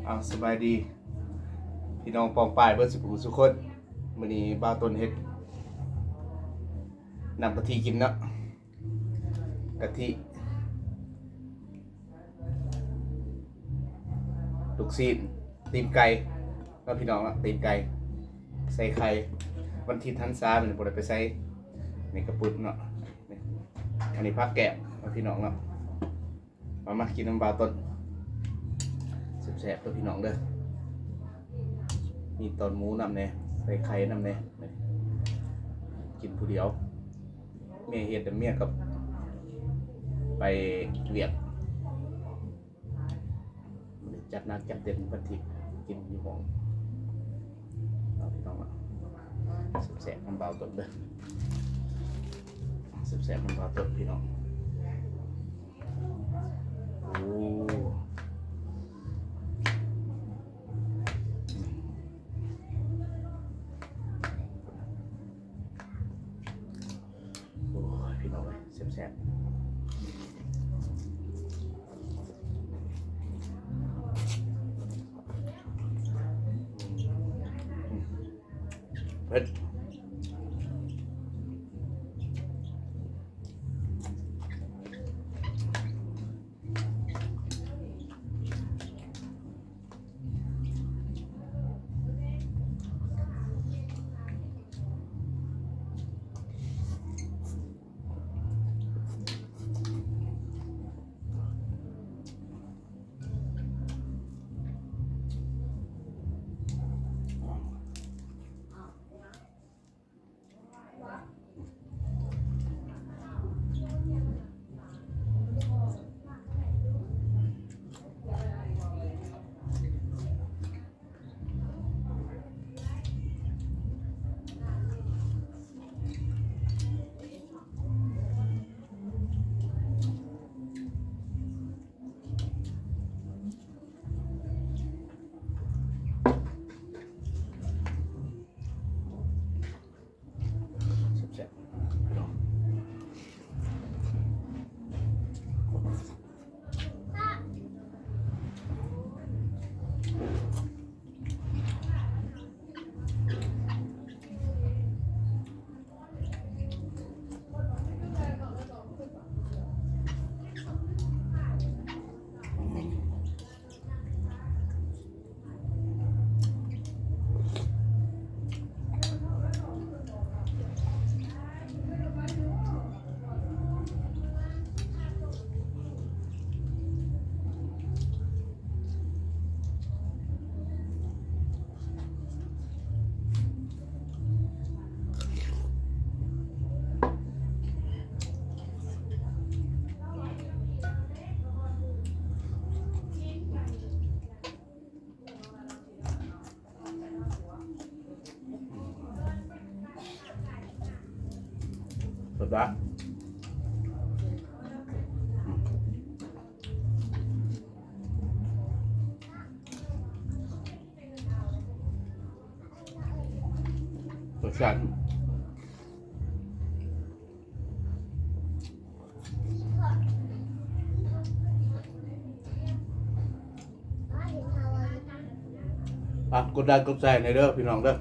ເອົາ ສະບາຍດີພີ່ນ້ອງປ້ອງປາຍເບິດສູ່ຜູ້ສູ່ຄົນ. ມື້ນີ້ບ່າວຕົ້ນເຮັດນ້ຳກະທິກິນເນາະ. ກະທິ ລູກຊີ້ນ ຕີນໄກ່ເນາະ ພີ່ນ້ອງເນາະ, ຕີນໄກ່ໃສ່ໄຂ່. ວັນທິດຫັນສາ ມື້ນີ້ບໍ່ໄດ້ໄປໃສ. ນີ້ກະປຸດເນາະ, ອັນນີ້ຜັກແກ້ມເນາະ ພີ່ນ້ອງເນາະ. ມາ ມາກິນນຳບ່າວຕົ້ນ ແຊບໆ ເດີພີ່ນ້ອງເດີ. ມີຕອນໝູນຳແດ່ ໃສ່ໄຂ່ນຳແດ່. ກິນຜູ້ດຽວ ເມຍເຮັດ ແຕ່ເມຍກໍໄປວຽກ. ມື້ນີ້ຈັດໜັກຈັດເຕັມ ວັນທິດກິນຢູ່ຫ້ອງເນາະ ພີ່ນ້ອງເນາະ. ແຊບໆ ນຳບ່າວຕົ້ນເດີ, ແຊບໆ ນຳບ່າວຕົ້ນ ພີ່ນ້ອງ. ໂອ້ ໂອ້ຍ ພີ່ນ້ອງເອີຍ ແຊບໆ. ເຜັດ. ແຊບໆ ພີ່ນ້ອງ. ເປີດປາກ ລົດຊາດ ຝາກກົດໄລກົດແຊແດ່ເດີພີ່ນ້ອງເດີ.